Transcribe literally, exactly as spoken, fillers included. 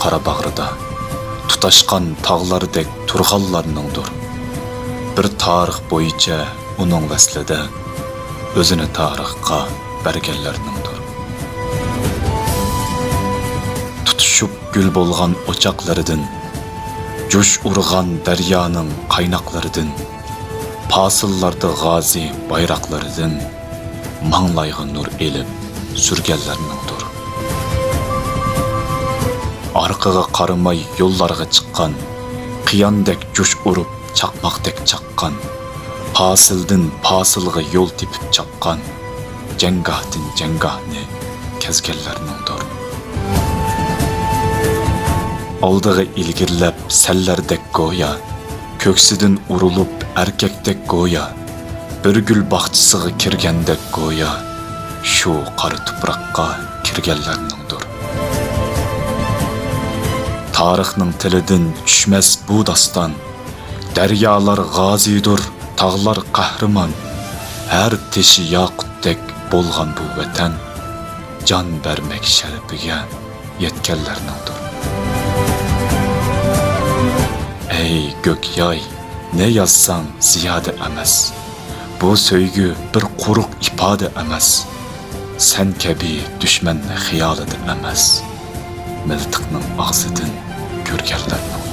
قارا باغرىدا تۇتاشقان تاغلاردەك تۇرغانلارنىڭدۇر. بىر تارىخ بويىچە ئۇنىڭ ۋەسلىدە ئۆزىنى تارىخقا بەرگەنلەرنىڭدۇر. تۇتۇشۇپ گۈل بولغان ئوچاقلىرىدىن، جۇش ئۇرغان دەريانىڭ قايناقلىرىدىن، پاسىللاردا غازى بايراقلىرىدىن ماڭلايغا نۇر ئېلىپ سۈرگەنلەرنىڭدۇر. ئارقىغا قارىماي يوللارغا چىققان، قىياندەك جۇش ئۇرۇپ چاقماقتەك چاققان، پاسىلدىن پاسىلغا يول تېپىپ چاپقان، جەڭگاھتىن جەڭگاھنى كەزگەنلەرنىڭدۇر. ئالدىغا ئىلگىرىلەپ سەللەردەك گويا، كۆكسىدىن ئۇرۇلۇپ ئەركەكتەك گويا، بىر گۈل باغچىسىغا كىرگەندەك گويا، شۇ قارا تۇپراققا كىرگەنلەرنىڭدۇر. تارىخنىڭ تىلىدىن چۈشمەس بۇ داستان، دەريالار غازىدۇر، تاغلار قەھرىمان، ھەر تېشى ياقۇتتەك بولغان بۇ ۋەتەن، جان بەرمەك شەرىپىگە يەتكەنلەرنىڭدۇر. ئەي گۆك ياي، نە يازساڭ زىيادە ئەمەس. بۇ سۆيگۈ بىر قۇرۇق ئىپادە ئەمەس. سەن كەبى دۈشمەننى خىيالىدا ئەمەس، مىلتىقنىڭ ئاغزىدىن كۆرگەنلەرنىڭ